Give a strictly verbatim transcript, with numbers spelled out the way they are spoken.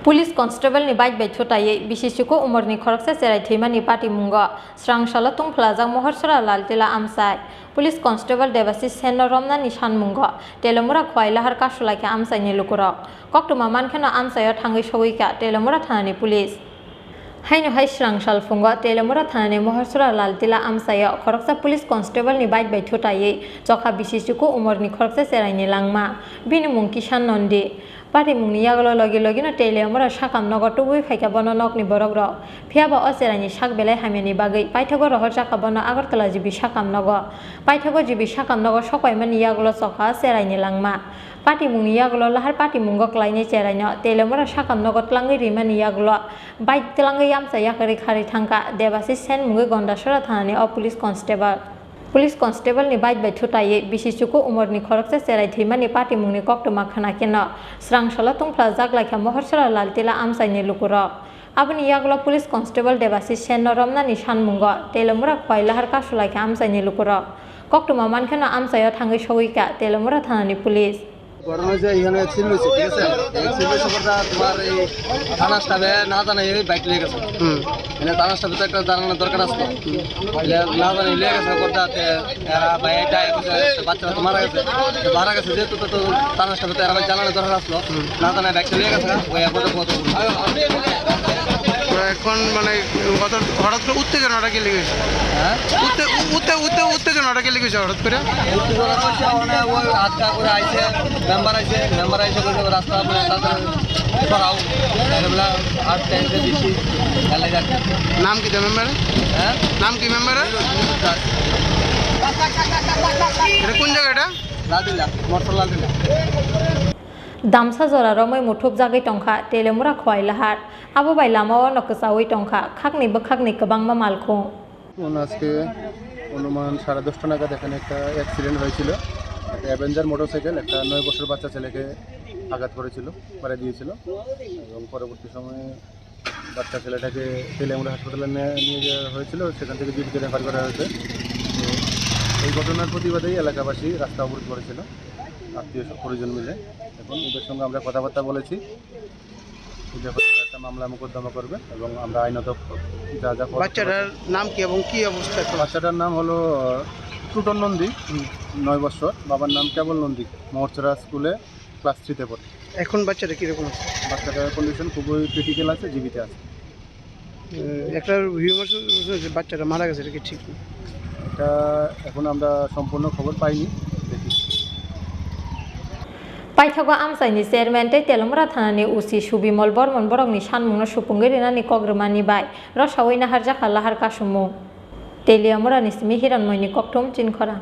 Police constable ni bike bai thutaiwi bisi chuku umor ni khoroksa cherai thwimani patimungo swrang salo tungphlajak Mohorsora Laltila amchai. Police constable Debashish Sen no romnani sanmungo Telemura Khowai Lahar kasu laikha amchai ni lukurok. Koktwma mankheno amchai o thangwi sogwi kha Telemura thana ni police. Haino hai swrang sal phungo Telemura thana ni Mohorsora Laltila amchai o khoroksa police constable ni bike bai thutaiwi chokha bisi chuku umor ni khoroksa cherai ni langma. Bini mung Kishan Nondi. Patimungni yagulo logi logino Telemura sakam nogo tubui phaikha bono nokni borokrok. Phiyaba o cheraini sak belai hamyani bagwi paithago rohorjakha bono Agartala G B sakam nogo. Paithago G B sakam nogo sokpaimani yagulo chokha cheraini langma. Patimungni yagulo lahar patimungo klainai cheraino Telemura sakam nogo tlangwi rimani yagulo bike tlangwi amchai yakarwi kharwi thangkha Debashish Sen mungwi Gondasora thanani o police constable. Police constable ni bike bai thutaiwi bisi chuku umor ni khoroksa cherai thwimani patimungni koktwma khwna kheno swrang salo tungphlajak laikha Mohorsora Laltila amchai ni lukurok. Aboni yagulo police constable Debashish Sen no romnani sanmungo Telemura Khowai Lahar kasu laikha amchai ni lukurok. Koktwma mankheno amchai o thangwi sogwi kha Telemura thana ni police. ঘটনা যে এখানে অ্যাক্সিডেন্ট হয়েছে, ঠিক আছে? অ্যাক্সিডেন্ট হয়েছে বলতে তোমার এই থানা স্টাফে না জানাই ওই বাইক নিয়ে গেছে। হুম। মানে থানা স্টাফে তো একটা জানানোর দরকার আসলো। হুম। তাহলে না জানাই নিয়ে গেছে বলতে হাতে এরা ভাই এটা এখন বাচ্চা তো মারা গেছে। তো মারা গেছে যেহেতু তো, তো থানা স্টাফে তো এরা ভাই জানানোর দরকার আসলো। হুম। না জানাই বাইক নিয়ে গেছে, ওই এখন তো কত তো এখন মানে কত হঠাৎ করে উত্তেজনাটা কি লেগেছে? হ্যাঁ? উত্তে-, উত্তে-, উত্তে-, উত্তেজনাটা কি লেগেছে হঠাৎ করে? উত্তেজনা হচ্ছে মানে ওই আটকা করে আইছে, মেম্বার আইছে, মেম্বার আইছে বলছে রাস্তা মানে তাদের সরাও, এগুলা আটকে আইছে বেশি এলাকার। নাম কি মেম্বার? হ্যাঁ? নাম কি মেম্বার? এটা কোন জায়গা এটা? লাদিলা, মরসল লাদিলা। Damsa jora romwi muthupjagwi tongkha Telemura Khowai Lahar. Abo bai lamao no kwchaui tongkha khakni bwkhakni kwbangma malkhung. এখন আজকে অনুমান সাড়ে দশটা নাগাদ এখানে একটা অ্যাক্সিডেন্ট হয়েছিল। একটা অ্যাভেঞ্জার মোটরসাইকেল একটা নয় বছর বাচ্চা ছেলেকে আঘাত করেছিল, মেরে দিয়েছিল, এবং পরবর্তী সময়ে বাচ্চা ছেলেটাকে তেলিয়ামুড়া হাসপাতালে নিয়ে, নিয়ে যাওয়া হয়েছিল, সেখান থেকে জিবিতে রেফার করা হয়েছে। তো এই ঘটনার প্রতিবাদেই এলাকাবাসী রাস্তা অবরোধ করেছিল, আত্মীয় স্বজন পরিজন মিলে। এখন ওদের সঙ্গে আমরা কথাবার্তা বলেছি। এই ব্যাপারে একটা মামলা মোকদ্দমা করবে এবং আমরা আইনত যা যা পদক্ষেপ বাচ্চাটার আছে। নাম কি এবং কি অবস্থা এখন? বাচ্চাটার নাম হলো, আহ, টুটন নন্দী, হুম। নয় বছর। বাবার নাম কেবল নন্দী। মহরচরা স্কুলে ক্লাস থ্রিতে পড়ে। এখন বাচ্চাটা কিরকম আছে? বাচ্চাটার কন্ডিশন খুবই ক্রিটিক্যাল আছে, জিবিতে আছে। উম, একটা রিউমার শুনছি যে বাচ্চাটা মারা গেছে, এটা কি ঠিক? এটা এখন আমরা সম্পূর্ণ খবর পাইনি, দেখি। Paithago amchaini chairman tei Telemura thanani O C Subimol Bormon borokni sanmungno supungwi rinani kok rwmani bai rosaui naharjakha lahar kasumung. Teliamurani simi Hiranmoyni kokthum Chinkhorang.